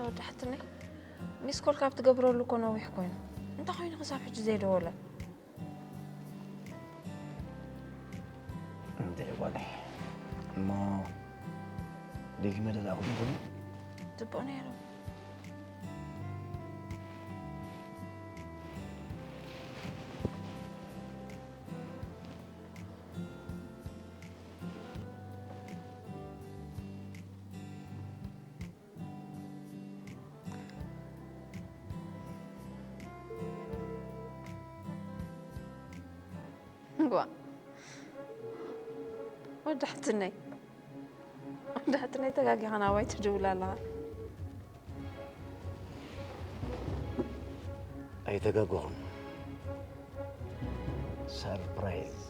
ወዲ ሓትነይ፣ ሚስኮል ካብ ትገብረሉ እኮ ነዊሕ ኮይኑ። እንታይ ኮይኑ ክሳብ ሕጂ ዘይደወለ? እንደ ቆልሕ እሞ ደጊመ ደላኹም ኩሉ ጽቡቕ ነይሩ። ዋ፣ ወዲ ሓትነይ፣ ወዲ ሓትነይ፣ ተጋጊኻ ናባይ ትድውል ኣለኻ። ኣይተጋገኹን። ሰርፕራይዝ።